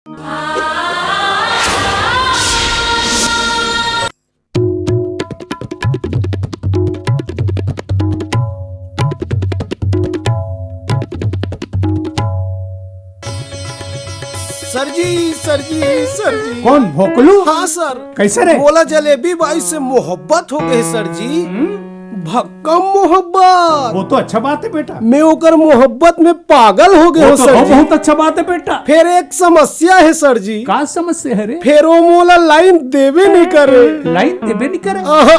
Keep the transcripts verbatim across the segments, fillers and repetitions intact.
Sir जी, sir जी, sir जी। कौन, भोकलू? हाँ sir. कैसे रे? मोला जलेबी बाई से मोहब्बत हो गए सर जी। हम्म? भक्कम मोहब्बत। वो तो अच्छा बात है बेटा। मैं ओकर मोहब्बत में पागल हो गए वो हूँ तो सर जी। बहुत अच्छा बात है बेटा। फिर एक समस्या है सर जी। का समस्या है रे? फिर वो मोला लाइन देवे नहीं करे। लाइन देवे नहीं करे? आहा।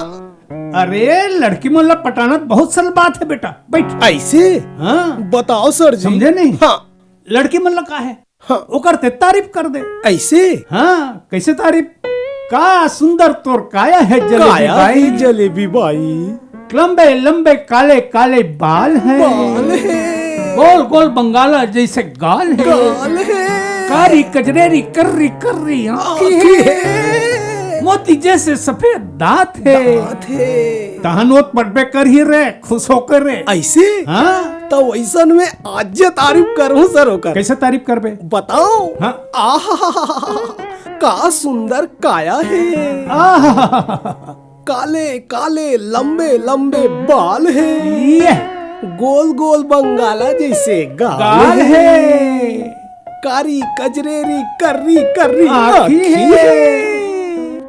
अरे, लड़की मन ला पटाना बहुत सरल बात है बेटा। बैठ। ऐसे? हाँ। बताओ सर जी। समझे नहीं? हाँ। लड़की मन ला का है? हाँ। ओकर ते तारीफ कर दे। ऐसे? हाँ, कैसे तारीफ? का सुंदर तोर काया है जलेबी काया बाई। है जलेबी बाई। लंबे लंबे काले काले बाल हैं। बाल हैं। गोल गोल बंगाला जैसे गाल है। गाल है। कारी कजरेरी कर्री कर्री आँखी आँखी है। है। मोती जैसे सफेद दांत है। दांत है। तहन वो तो पटबे कर ही रे, खुश होकर रे। ऐसे? हाँ। तो वैसन में आज तारीफ करूँ सर ओकर। कैसे तारीफ करबे? बताओ। हाँ। आहा, का सुंदर काया है। आहा। काले काले लंबे लंबे बाल है। ये। गोल गोल बंगाला जैसे गाल गाल है। है। कारी कजरेरी कर्री कर्री आँखी आँखी है। है।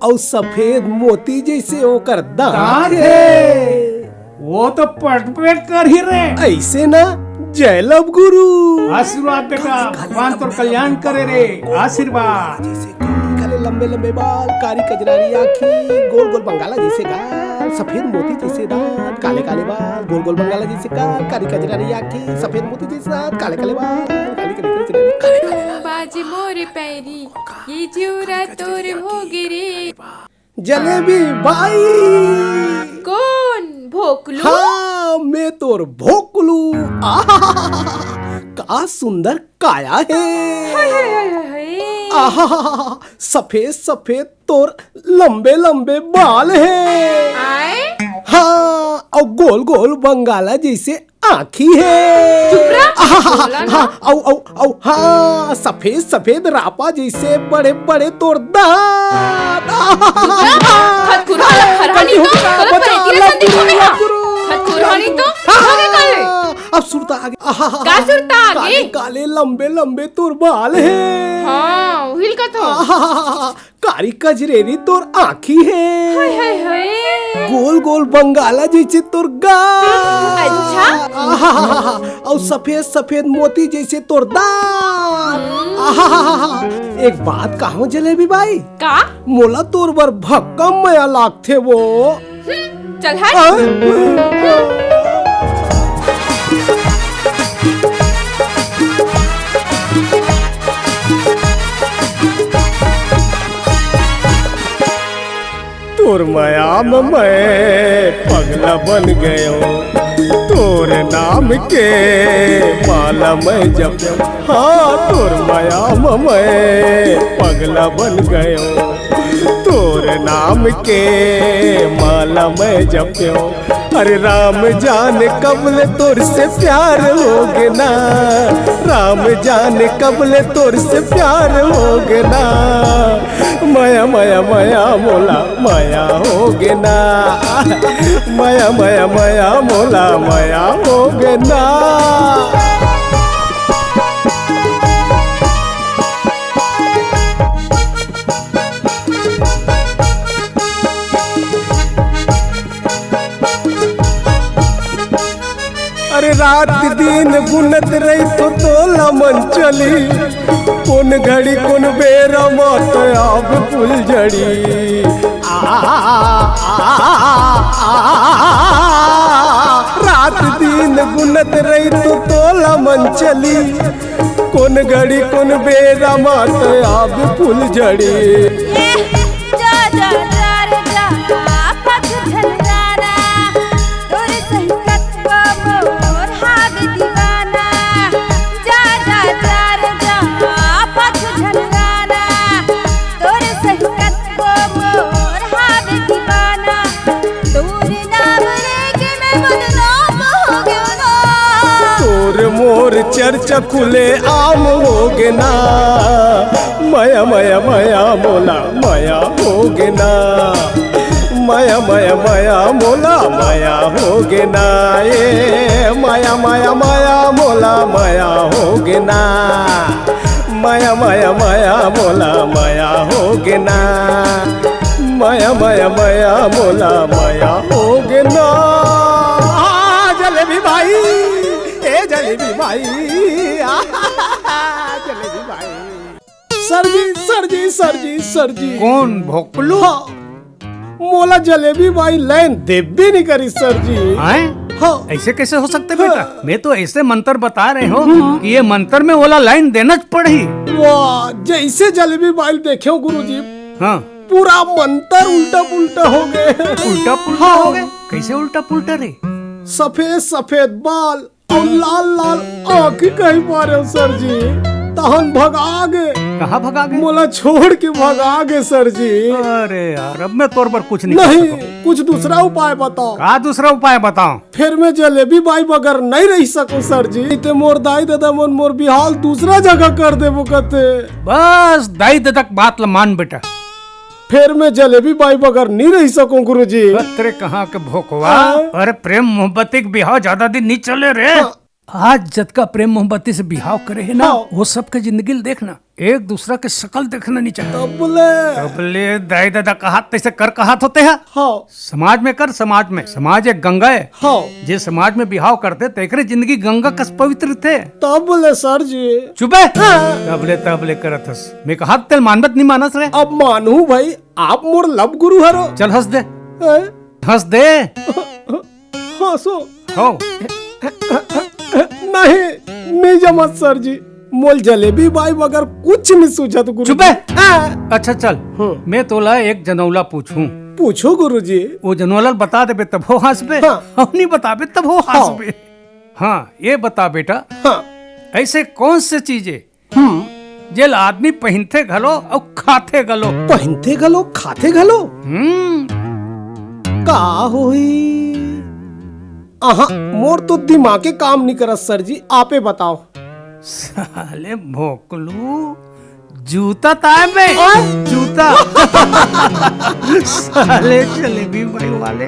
अउ सफेद मोती जैसे ओकर दांत दांत हे। हे। वो तो पटबे करही रे। ऐसे ना, जय लव गुरु। आशीर्वाद बेटा, काले काले भगवान तोर लंबे कल्याण लंबे करे रे, बाल, आशीर्वाद। जैसे काले काले लंबे लंबे बाल, कारी कजरारी आँखी, गोल गोल बंगाला जैसे गाल, सफेद मोती जैसे दांत, काले काले बाल, गोल गोल बंगाला जैसे गाल, कारी कजरारी आँखी, सफेद मोती जैसे दांत, काले काले बाल, काले काले कजरारी, काले काले बाल। बाज मोर पैरी, ये जिउरा तोर हो गे रे। जलेबी बाई। कौन? भोकलू? हाँ, मैं तोर भोकलू। आहा, का सुंदर काया हे। हाय, हाय, हाय, हाय, हाय। आहा, सफेद सफेद तोर लंबे लंबे बाल हे। आय? हाँ, अउ गोल गोल बंगाला जैसे आँखी हे। चुप रह, आहा, बोला ना। हाँ, अउ, अउ, अउ, हाँ, सफेद, सफेद रापा जैसे बड़े, बड़े तोर दांत। चुप रह, खतखुरहा ला खरहा नहीं तो, बचा, बचा, परेतिया लव संदी गुरु, छोड़े लव गुरु। खतखुरहा नहीं तो, आहा, हो गए काले। अब सुरता आगे। आहा, का सुरता आगे? काले, काले, लंबे, लंबे तोर बाल हे। हाँ, उहिल का तो। आहा, कारी कजरेरी तोर आँखी हे। हाय, हाय, हाय। गोल गोल बंगाला जैसे तोर गाल। अच्छा। आहाहाहा। अउ सफेद सफेद मोती जैसे तोर दांत। हम्म। आहाहाहा। एक बात कहूँ जलेबी बाई? का? मोला तोर बर भक्कम मया लागथे वो। हम्म, चल हट। आ? तोर मया म मैं पगला बन गयो, तोर नाम के माला मैं जपयो। हाँ, तोर मया म मैं पगला बन गयो, तोर नाम के माला मैं जपयो। अरे राम जाने कब ले तोर से प्यार होगे ना, राम जाने कब ले तोर से प्यार होगे ना। मया, मया, मया मोला, मया होगे ना। मया, मया, मया मोला, मया होगे ना। अरे रात दिन गुनत रहिथों तोला मन चली, कोन घड़ी कोन बेरा म त आबे फुलझड़ी। आ, रात दिन गुनत रहिथों तोला मन चली, कोन घड़ी कोन बेरा म त आबे फुलझड़ी। ए, जा, जा, जा रे जा, पग झलकाना, तोर संग कतको मोर हावे दीवाना। जा, जा, जा रे जा, पग झलकाना, तोर संग कतको मोर हावे दीवाना। तोर नाम लेके मैं बदनाम हो गयो ना। तोर मोर चरचा खुले आम होगे ना, मया मया मया मोला मया होगे ना, मया मया मया मोला मया होगे ना, ए मया मया मया मोला मया होगे ना, मया मया मया मोला मया होगे ना, मया मया मया मोला मया होगे ना। आ, जलेबी भाई, ए जलेबी भाई, आ, जलेबी भाई। सर जी, सर जी, सर जी, सर जी। कौन भोकलू? हाँ, मोला जलेबी बाई लाइन देबे नहीं करी सर जी। हैं? हाँ। ऐसे कैसे हो सकते बेटा? हाँ। मैं तो ऐसे मंत्र बता रहे हो कि ये मंत्र में ओला लाइन देना च पड़ही। वाह, जैसे जलेबी बाई देखे हो गुरुजी, हाँ। पूरा मंत्र उल्टा पुल्टा हो गए। उल्टा पुल्टा हाँ। हो गए? कैसे उल्टा पुल्टा रे? सफेद सफेद बाल और लाल लाल आँखी कहीं पारे हो सर जी। तहन भगा गे। कहाँ भगा गे? मोला छोड़ के भगा गे सर जी। अरे यार, अब मैं तोर बर कुछ नहीं कर नहीं, सकूं। कुछ दूसरा उपाय बताओ। का दूसरा उपाय बताओ? फिर मैं जलेबी बाई बगर नहीं रह सकूं सर जी। ते मोर दाई ददा मन मोर बिहाव दूसरा जगह कर देबो कथे। बस दाई ददा के बात ल मान बेटा। फिर मैं जलेबी बाई बगर नहीं रह सकूं गुरुजी। अरे कहाँ के भोकवा? हाँ। अरे प्रेम मोहब्बती के बिहाव ज्यादा दिन नहीं चले रे। हाँ। आज जतका प्रेम मोहब्बती से बिहाव करे हे ना, हाँ। वो सबके जिंदगी ल देखना, एक दूसरा के शकल देखना नहीं चाहिए। तबले। तबले दाई ददा कहात तैसे कर कहात होते हैं। हाँ। समाज में कर, समाज में। समाज एक गंगा है। हाँ। जे समाज में बिहाव करते, तेकरे जिंदगी गंगा कस पवित्र थे। तबले सर जी। चुप है। हाँ। तबले, तबले करत हस। मैं कहात तेल मानबत नहीं मानस रे। अब मानू भाई, आप मोर लव गुरु हरो। चल हंस दे। हैं? हंस दे। हंसो। हो। नहीं, नहीं जमत सर जी। मोल जलेबी बाई बगर कुछ नहीं सूझत गुरु चुप जी। है। हाँ। अच्छा चल, हम्म। मैं तोला एक जनौला पूछूं। पूछो गुरु जी। वो जनौला बता देबे तब हो हंसबे, हाँ। और नहीं बताबे तब हो हाँ। हंसबे। हाँ, ये बता बेटा, हाँ। ऐसे कौन से चीज है हम्म। जेल आदमी पहिनथे घलो अउ खाथे घलो। पहिनथे घलो, खाथे घलो? हम्म। का होही? आहा, मोर तो दिमागे काम नी करत सर जी, आपे बताओ। साले भोकलू, जूता ताय बे? आ? जूता। साले जलेबी बाई वाले।